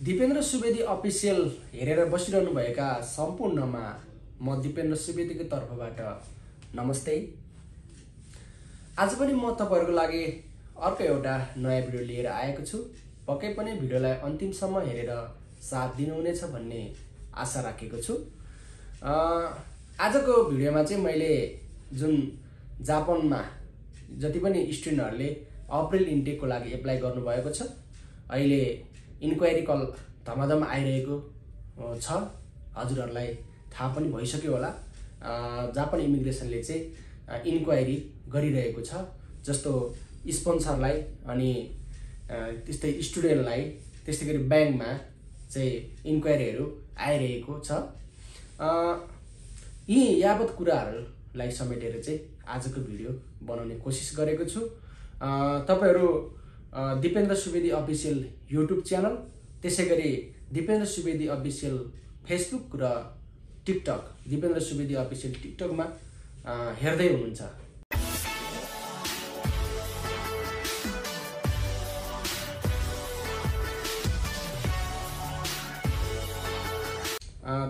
Dipendra Subedi official हेरेर बसिरहनु भएका सम्पूर्णमा म दिपेन्द्र सुवेदीको तर्फबाट नमस्ते। आज पनि म तपाईहरुको लागि अर्को एउटा नयाँ भिडियो लिएर आएको छु। पक्कै पनि भिडियोलाई अन्तिमसम्म हेरेर साथ दिनुहुनेछ भन्ने आशा राखेको छु। आजको भिडियोमा चाहिँ मैले जुन जापानमा जति पनि स्टुडेन्टहरुले अप्रिल इन्टेकको लागि एप्लाई गर्नु भएको छ, अहिले इन्क्वायरी कल धमाधम आइरहेको छ। हजुरहरुलाई थाहा पनि भइसक्यो होला। जापान इमिग्रेसनले चाहिँ इन्क्वायरी गरिरहेको छ, जस्तो स्पोन्सरलाई अनि त्यस्तै स्टुडेन्टलाई, त्यस्तै गरी ब्याङ्कमा चाहिँ इन्क्वायरीहरु आइरहेको छ। यी यावत कुराहरुलाई समेटेर चाहिँ आजको भिडियो बनाउने कोसिस गरेको छु। तपाईहरु Dipendra Subedi official YouTube channel, त्यसैगरी दिपेन्द्र सुवेदी अफिसियल फेसबुक र टिकटक, दिपेन्द्र सुवेदी अफिसियल टिकटकमा हेर्दै हुनुहुन्छ।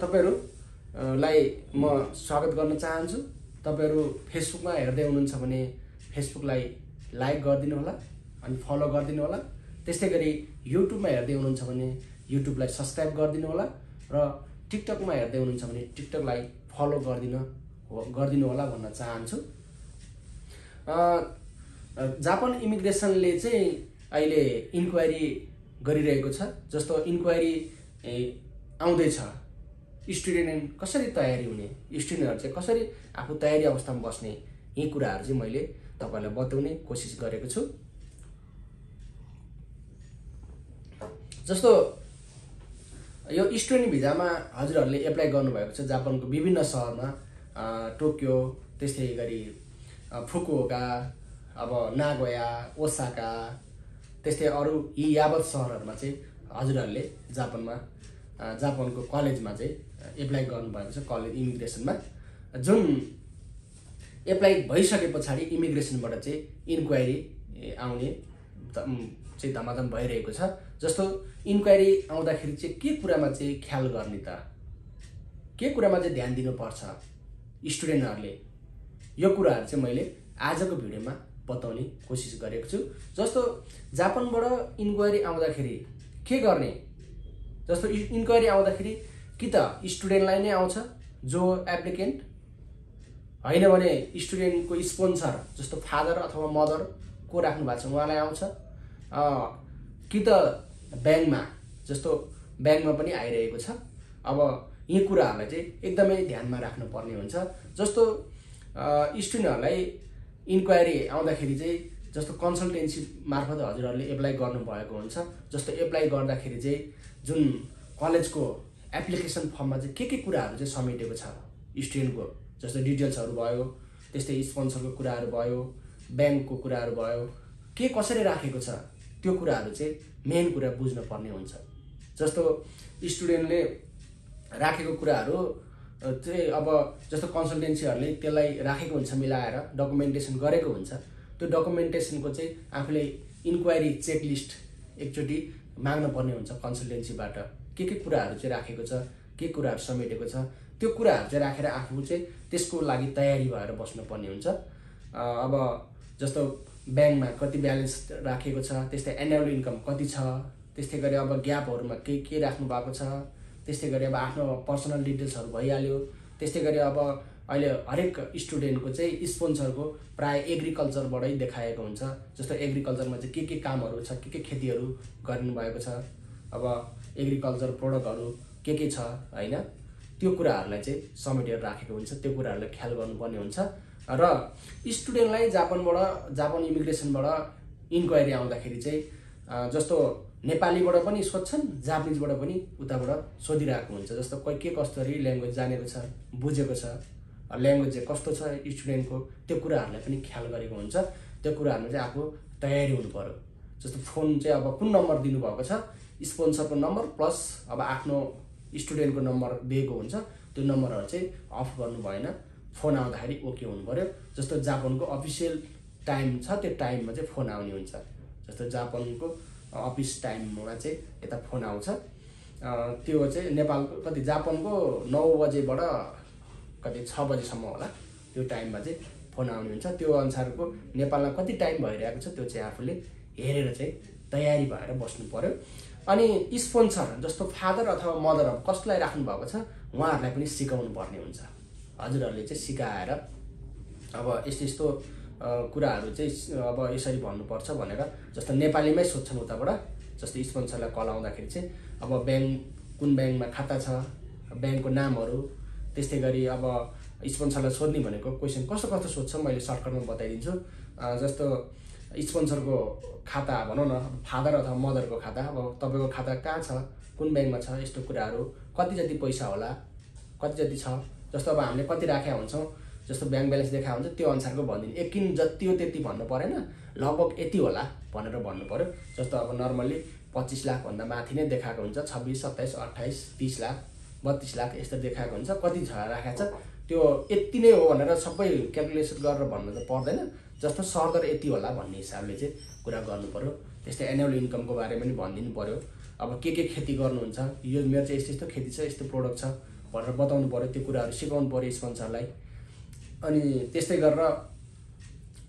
तपाईहरुलाई म स्वागत गर्न चाहन्छु। तपाईहरु फेसबुकमा हेर्दै हुनुहुन्छ भने फेसबुकलाई लाइक गरिदिनु होला अनि फलो गरिदिनु होला। त्यस्तै गरी युट्युबमा हेर्दै हुनुहुन्छ भने युट्युबलाई सब्स्क्राइब गरिदिनु होला र टिकटकमा हेर्दै हुनुहुन्छ भने टिकटकलाई फलो गरिदिनु होला भन्न चाहन्छु। जापान इमिग्रेसनले चाहिँ अहिले इन्क्वायरी गरिरहेको छ। जस्तो इन्क्वायरी आउँदै छ, स्टुडेन्ट कसरी तयारी हुने, स्टुडेन्टहरु चाहिँ कसरी आफू तयारी अवस्थामा बस्ने, यी कुराहरु चाहिँ मैले तपाईलाई बताउने कोसिस गरेको छु। जस्तो यो स्टुडेन्ट भिजामा हजुरहरुले एप्लाई गर्नुभएको छ जापानको विभिन्न शहरमा, टोकियो, त्यस्तै गरी फुकुओका, अब नागोया, ओसाका, त्यस्तै अरु यी यावत शहरहरुमा चाहिँ हजुरहरुले जापानको कलेजमा चाहिँ एप्लाई गर्नुभएको छ, कलेज इमिग्रेसनमा। जुन एप्लाई भइसके पछाडि इमिग्रेसनबाट चाहिँ इन्क्वायरी आउने चाहिँ धमाधम भइरहेको छ। जस्तो इन्क्वायरी आउँदाखेरि चाहिँ के कुरामा चाहिँ ख्याल गर्ने त, के कुरामा चाहिँ ध्यान दिनुपर्छ स्टुडेन्टहरुले, यो कुराहरु चाहिँ मैले आजको भिडियोमा बताउने कोसिस गरेको छु। जस्तो जापानबाट इन्क्वायरी आउँदाखेरि के गर्ने, जस्तो इन्क्वायरी आउँदाखेरि कि त स्टुडेन्टलाई नै आउँछ जो एप्लिकेन्ट, हैन भने स्टुडेन्टको स्पोन्सर जस्तो फादर अथवा मदर को राख्नु भएको छ उहाँलाई आउँछ, कि त ब्याङ्कमा, जस्तो ब्याङ्कमा पनि आइरहेको छ। अब यी कुराहरुलाई चाहिँ एकदमै ध्यानमा राख्नु पर्ने हुन्छ। जस्तो स्टुडेन्टहरुलाई इन्क्वायरी आउँदाखेरि चाहिँ जस्तो कन्सल्टेन्सी मार्फत हजुरहरुले एप्लाई गर्नु भएको हुन्छ। जस्तो एप्लाई गर्दाखेरि चाहिँ जुन कलेजको एप्लिकेसन फर्ममा चाहिँ के कुराहरु चाहिँ समेटेको छ स्टुडेन्टको, जस्तो डिटेल्सहरु भयो, त्यस्तै स्पोन्सरको कुराहरु भयो, ब्याङ्कको कुराहरु भयो, के कसरी राखेको छ त्यो कुराहरु चाहिँ मेन कुरा बुझ्न पर्ने हुन्छ। जस्तो स्टुडेन्टले राखेको कुराहरु चाहिँ अब जस्तो कन्सल्टेन्सीहरुले त्यसलाई राखेको हुन्छ, मिलाएर डकुमेन्टेसन गरेको हुन्छ। त्यो डकुमेन्टेसनको चाहिँ आफूले इन्क्वायरी चेकलिस्ट एकचोटी माग्न पर्ने हुन्छ कन्सल्टेन्सीबाट। के कुराहरु चाहिँ राखेको छ, के कुराहरु समेटेको छ, त्यो कुराहरु चाहिँ राखेर आफू चाहिँ त्यसको लागि तयारी भएर बस्नु पर्ने हुन्छ। अब जस्तो ब्याङ्कमा कति ब्यालेन्स राखेको छ, त्यस्तै एनुअल इन्कम कति छ, त्यस्तै गरी अब ग्यापहरुमा के राख्नु भएको छ, त्यस्तै गरी अब आफ्नो पर्सनल डिटेल्सहरु भइहाल्यो। त्यस्तै गरी अब अहिले हरेक स्टुडेन्टको चाहिँ स्पोन्सरको प्राय एग्रिकल्चरबाटै देखाएको हुन्छ। जस्तो एग्रिकल्चरमा चाहिँ के कामहरु छ, के खेतीहरु गर्नु भएको छ, अब एग्रिकल्चर प्रोडक्टहरु के छ, हैन, त्यो कुराहरुलाई चाहिँ समेटेर राखेको हुन्छ। त्यो कुराहरुलाई ख्याल गर्नुपर्ने हुन्छ। र स्टुडेन्टलाई जापान इमिग्रेसनबाट इन्क्वायरी आउँदाखेरि चाहिँ जस्तो नेपालीबाट पनि सोध्छन्, जापानिजबाट पनि उताबाट सोधिरहेको हुन्छ। जस्तो कोही के कसरी ल्याङ्ग्वेज जानेको छ, बुझेको छ, ल्याङ्ग्वेज चाहिँ कस्तो छ स्टुडेन्टको, त्यो कुराहरुलाई पनि ख्याल गरेको हुन्छ। त्यो कुराहरुमा चाहिँ आफू तयारी हुनु पर्यो। जस्तो फोन चाहिँ अब कुन नम्बर दिनुभएको छ, स्पोन्सरको नम्बर प्लस अब आफ्नो स्टुडेन्टको नम्बर दिएको हुन्छ, त्यो नम्बरहरु चाहिँ अफ गर्नु भएन। फोन आउँदाखेरि ओके हुनु पर्यो। जस्तो जापानको अफिसियल टाइम छ, त्यो टाइममा चाहिँ फोन आउने हुन्छ। जस्तो जापानको अफिस टाइममा चाहिँ यता फोन आउँछ। त्यो चाहिँ नेपालको कति जापानको 9 बजेबाट कति 6 बजेसम्म होला त्यो टाइममा चाहिँ फोन आउने हुन्छ। त्यो अनुसारको नेपालमा कति टाइम भइरहेको छ त्यो चाहिँ आफूले हेरेर चाहिँ तयारी भएर बस्नु पर्यो। अनि स्पोन्सर जस्तो फादर अथवा मदर अब कसलाई राख्नु भएको छ उहाँहरूलाई पनि सिकाउनु पर्ने हुन्छ। हजुरहरूले चाहिँ सिकाएर अब यस्तो यस्तो कुराहरू चाहिँ अब यसरी भन्नुपर्छ भनेर जस्तो नेपालीमै सोध्छन् उताबाट। जस्तो स्पोन्सरलाई कल आउँदाखेरि चाहिँ अब ब्याङ्क कुन ब्याङ्कमा खाता छ, ब्याङ्कको नामहरू, त्यस्तै गरी अब स्पोन्सरलाई सोध्ने भनेको क्वेसन कस्तो कस्तो सोध्छ मैले सर्टकटमा बताइदिन्छु। जस्तो स्पोन्सरको खाता भनौँ न फादर अथवा मदरको खाता, अब तपाईँको खाता कहाँ छ, कुन ब्याङ्कमा छ, यस्तो कुराहरू कति जति पैसा होला, कति जति छ, जस्तो अब हामीले कति राखेका हुन्छौँ, जस्तो ब्याङ्क ब्यालेन्स देखाएको हुन्छ त्यो अनुसारको भनिदिनु। एकिन जति हो त्यति भन्नु परेन, लगभग यति होला भनेर भन्नु पर्यो। जस्तो अब नर्मल्ली 25 लाखभन्दा माथि नै देखाएको हुन्छ, 26, 27, 28, 30 लाख, 32 लाख यस्तो देखाएको हुन्छ। कति छ राखेको छ त्यो यति नै हो भनेर सबै क्यालकुलेसन गरेर भन्नु त पर्दैन। जस्तो सरदर यति होला भन्ने हिसाबले चाहिँ कुरा गर्नु पर्यो। त्यस्तै एनुअल इन्कमको बारेमा पनि भनिदिनु पर्यो। अब के खेती गर्नुहुन्छ, यो मेरो चाहिँ यस्तो यस्तो खेती छ, यस्तो प्रोडक्ट छ भनेर बताउनु पर्यो। त्यो कुराहरू सिकाउनु पर्यो स्पोन्सरलाई। अनि त्यस्तै गरेर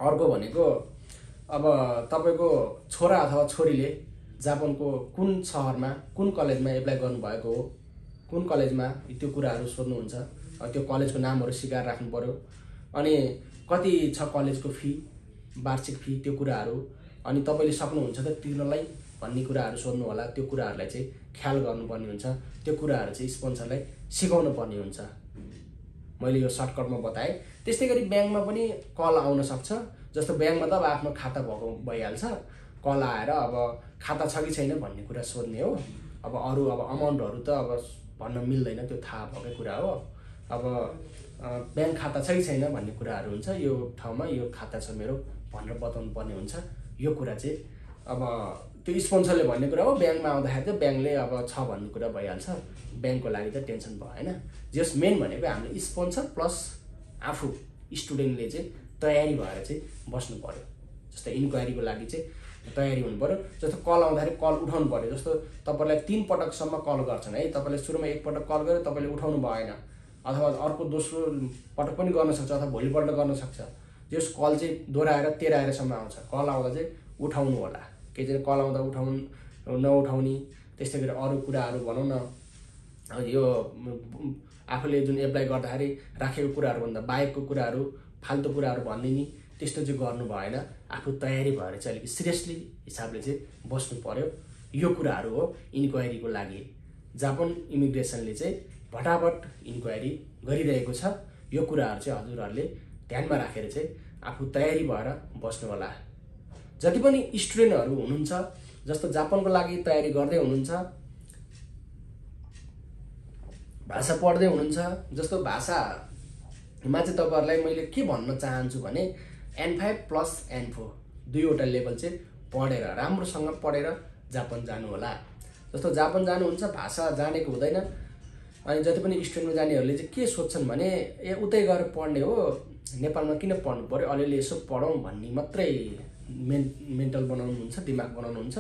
अर्को भनेको अब तपाईँको छोरा अथवा छोरीले जापानको कुन सहरमा कुन कलेजमा एप्लाई गर्नुभएको हो, कुन कलेजमा, त्यो कुराहरू सोध्नुहुन्छ। त्यो कलेजको नामहरू सिकाएर राख्नु पर्यो। अनि कति छ कलेजको फी, वार्षिक फी, त्यो कुराहरू। अनि तपाईँले सक्नुहुन्छ त तिर्नलाई भन्ने कुराहरू सोध्नु होला। त्यो कुराहरूलाई चाहिँ ख्याल गर्नुपर्ने हुन्छ। त्यो कुराहरू चाहिँ स्पोन्सरलाई सिकाउनु पर्ने हुन्छ। मैले यो सर्टकटमा बताएँ। त्यस्तै गरी ब्याङ्कमा पनि कल आउन सक्छ। जस्तो ब्याङ्कमा त अब आफ्नो खाता भएको भइहाल्छ, कल आएर अब खाता छ कि छैन भन्ने कुरा सोध्ने हो। अब अरू अब अमाउन्टहरू त अब भन्न मिल्दैन, त्यो थाहा भएकै कुरा हो। अब ब्याङ्क खाता छ कि छैन भन्ने कुराहरू हुन्छ। यो ठाउँमा यो खाता छ मेरो भनेर बताउनु पर्ने हुन्छ। यो कुरा चाहिँ अब त्यो स्पोन्सरले भन्ने कुरा हो। ब्याङ्कमा आउँदाखेरि चाहिँ ब्याङ्कले अब छ भन्ने कुरा भइहाल्छ। ब्याङ्कको लागि त टेन्सन भएन। जस मेन भनेको हामीले स्पोन्सर प्लस आफू स्टुडेन्टले चाहिँ तयारी भएर चाहिँ बस्नु पर्यो। जस्तो इन्क्वायरीको लागि चाहिँ तयारी हुनु पर्यो। जस्तो कल आउँदाखेरि कल उठाउनु पर्यो। जस्तो तपाईँलाई 3 पटकसम्म कल गर्छन् है, तपाईँले सुरुमा 1 पटक कल गर्यो, तपाईँले उठाउनु भएन, अथवा अर्को दोस्रो पटक पनि गर्न सक्छ, अथवा भोलिपल्ट गर्न सक्छ। जस कल चाहिँ दोहोऱ्याएर 13 आउँछ, कल आउँदा चाहिँ उठाउनु होला। केही चाहिँ कल आउँदा नउठाउने, त्यस्तै गरी अरू कुराहरू भनौँ न, यो आफूले जुन एप्लाई गर्दाखेरि राखेको कुराहरूभन्दा बाहेकको कुराहरू, फाल्तु कुराहरू भनिदिने, त्यस्तो चाहिँ गर्नु भएन। आफू तयारी भएर चाहिँ अलिक सिरियसली हिसाबले चाहिँ बस्नु पर्यो। यो कुराहरू हो इन्क्वायरीको लागि। जापान इमिग्रेसनले चाहिँ भटाभट इन्क्वायरी गरिरहेको छ। यो कुराहरू चाहिँ हजुरहरूले ध्यानमा राखेर चाहिँ आफू तयारी भएर बस्नु होला। जति पनि स्टुडेन्टहरू हुनुहुन्छ, जस्तो जापानको लागि तयारी गर्दै हुनुहुन्छ, भाषा पढ्दै हुनुहुन्छ, जस्तो भाषामा चाहिँ तपाईँहरूलाई मैले के भन्न चाहन्छु भने N5 प्लस N4 दुईवटा लेभल चाहिँ पढेर, राम्रोसँग पढेर जापान जानु होला। जस्तो जापान जानुहुन्छ, भाषा जानेको हुँदैन। अनि जति पनि स्टुडेन्टमा जानेहरूले चाहिँ के सोध्छन् भने उतै गएर पढ्ने हो, नेपालमा किन पढ्नु पर्यो, अलिअलि यसो पढौँ भन्ने मात्रै मेन्टल बनाउनुहुन्छ, दिमाग बनाउनुहुन्छ।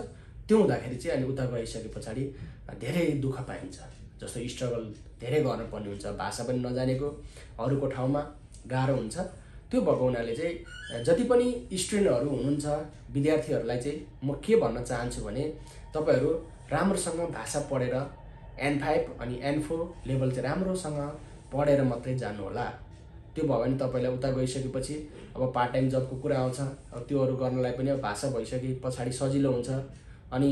त्यो हुँदाखेरि चाहिँ अनि उता गइसके पछाडि धेरै दुःख पाइन्छ। जस्तो स्ट्रगल धेरै गर्नुपर्ने हुन्छ, भाषा पनि नजानेको, अरूको ठाउँमा गाह्रो हुन्छ। त्यो भएको हुनाले चाहिँ जति पनि स्टुडेन्टहरू हुनुहुन्छ, विद्यार्थीहरूलाई चाहिँ म के भन्न चाहन्छु भने तपाईँहरू राम्रोसँग भाषा पढेर N5 अनि N4 लेभल चाहिँ राम्रोसँग पढेर मात्रै जानु होला। त्यो भयो भने तपाईँलाई उता गइसकेपछि अब पार्ट टाइम जबको कुरा आउँछ। अब त्योहरू गर्नलाई पनि अब भाषा भइसके पछाडि सजिलो हुन्छ। अनि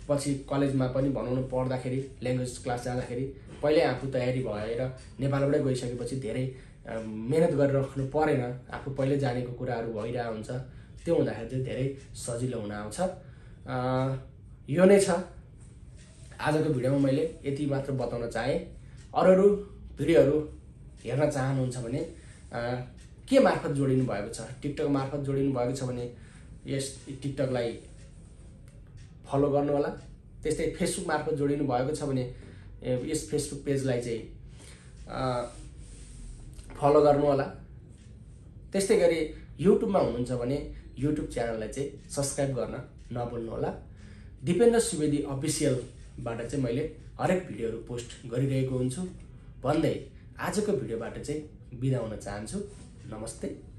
पछि कलेजमा पनि भनौँ न पढ्दाखेरि, ल्याङ्ग्वेज क्लास जाँदाखेरि पहिल्यै आफू तयारी भएर नेपालबाटै गइसकेपछि धेरै मेहनत गरेर राख्नु परेन। आफू पहिल्यै जानेको कुराहरू भइरहेको हुन्छ। त्यो हुँदाखेरि चाहिँ धेरै सजिलो हुन आउँछ। यो नै छ आजको भिडियोमा मैले यति मात्र बताउन चाहेँ। अरू भिडियोहरू हेर्न चाहनुहुन्छ भने के मार्फत जोडिनु भएको छ, टिकटक मार्फत जोडिनु भएको छ भने यस टिकटकलाई फलो गर्नु होला। त्यस्तै फेसबुक मार्फत जोडिनु भएको छ भने यस फेसबुक पेजलाई चाहिँ फलो गर्नु होला। त्यस्तै गरी युट्युबमा हुनुहुन्छ भने युट्युब च्यानललाई चाहिँ सब्सक्राइब गर्न नभुल्नु होला। दिपेन्द्र सुवेदी अफिसियल चाहिँ मैले हरेक भिडियोहरू पोस्ट गरिरहेको हुन्छु भन्दै आजको भिडियोबाट चाहिँ बिदा हुन चाहन्छु। नमस्ते।